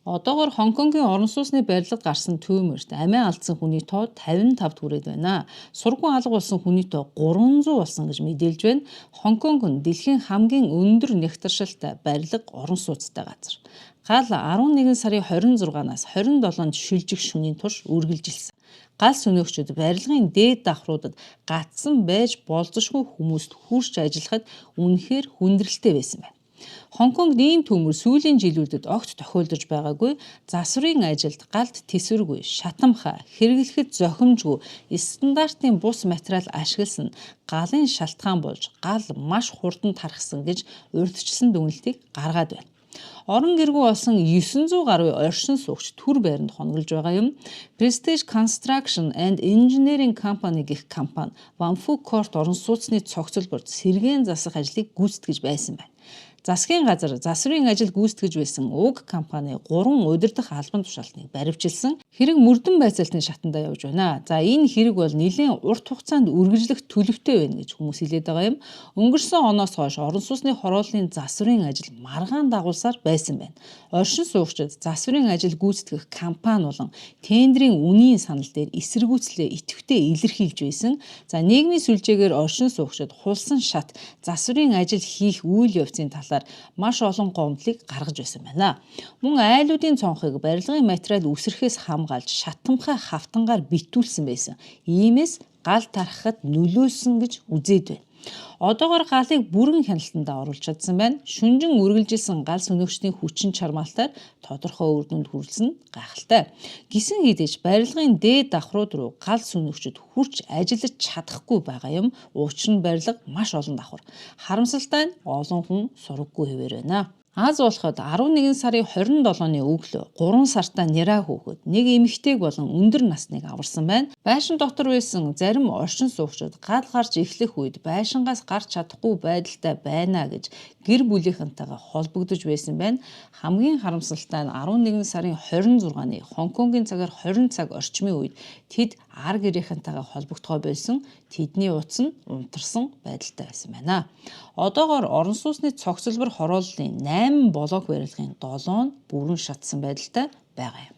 Одоогор Хонконгийн орон сууцны барилгад гарсан түймэрт амиа алдсан хүний тоо 55-д хүрээд байна. Сургуу алга болсон хүний тоо 300 болсон гэж мэдээлж байна. Хонконг нь дэлхийн хамгийн өндөр нягтаршилтай барилга орон сууцтай газар. Гал 11 сарын 26-наас 27-нд шилжих шөнийн турш үргэлжилсэн. Гал сөнөөгчид барилгын дээд давхруудад гацсан байж болзошгүй хүмүүст хүрч ажиллахад үнэхээр хүндрэлтэй байсан байна. Хонконгд ийм төмөр сүүлийн жилүүдэд огт тохиолдож байгаагүй. Засварын ажилд галд тэсвэргүй, шатамхай, хэрэглэхэд зохимжгүй стандартын бус материал ашигласан галын шалтгаан болж гал маш хурдан тархсан гэж урьдчилсан дүгнэлтийг гаргаад байна. Орон гэргүй болсон 900 гаруй оршин суугч түр байранд хоноглож байгаа юм. Prestige Construction and Engineering Company гэх компани Wan Foo Court орон сууцны цогцлборт сэргээн засах ажлыг гүйцэтгэж байсан байна. Засгийн газар засварын ажил гүйцэтгэж байсан уг компани 3 удирдах албан тушаалтныг баривчилсан. Хэрэг мөрдөн байцаалтын шатандаа явж байна. За, энэ хэрэг бол нэлээн урт хугацаанд үргэлжлэх төлөвтэй байна гэж хүмүүс хэлээд байгаа юм. Өнгөрсөн оноос хойш орон сууцны хорооллын засварын ажил маргаан дагуулсаар байсан байна. Оршин суугчид засварын ажил гүйцэтгэх компани болон тендрийн үнийн санал дээр эсэргүүцлээ идэвхтэй илэрхийлж байсан. За, нийгмийн сүлжээгээр оршин суугчид хулсан шат засварын ажил хийх үйл явцын талаар маш олон гомдлыг гаргаж байсан байна. Мөн айлуудын цонхыг барилгын материал үсрэхээс хамгаалж шатамхай хавтангаар битүүлсэн байсан. Иймээс гал тархахад нөлөөлсөн гэж үзээд байна. Одоогор галыг бүрэн хяналтандаа оруулж чадсан байна. Шөнөжин үргэлжилсэн гал сөнөөгчдийн хүчин чармаалтаар тодорхой үр дүнд хүрсэн нь гайхалтай. Гэсэн хэдий ч барилгын дээд давхрууд руу гал сөнөөгчид хүрч ажиллаж чадахгүй байгаа юм. Учир нь барилга маш олон давхар. Харамсалтай нь олон хүн сураггүй хэвээр байна. Аз болоход 11 сарын 27-ны өглөө 3 сартай няраа хүүхэд, нэг эмэгтэйг болон өндөр насныг аварсан байна. Байшин дотор байсан зарим оршин суугчид гал гарч эхлэх үед байшингаас гарч чадахгүй байдалтай байна гэж гэр бүлийнхэнтэйгээ холбогдож байсан байна. Хамгийн харамсалтай нь 11 сарын 26-ны Хонконгийн цагаар 20 цаг орчмын үед тэд ар гэрийнхэнтэйгээ холбогдохоо больсон, тэдний утас нь унтарсан байдалтай байсан байна. Одоогоор орон сууцны цогцлбор хорооллын 8 блок барилгын 7 нь бүрэн шатсан байдалтай байгаа юм.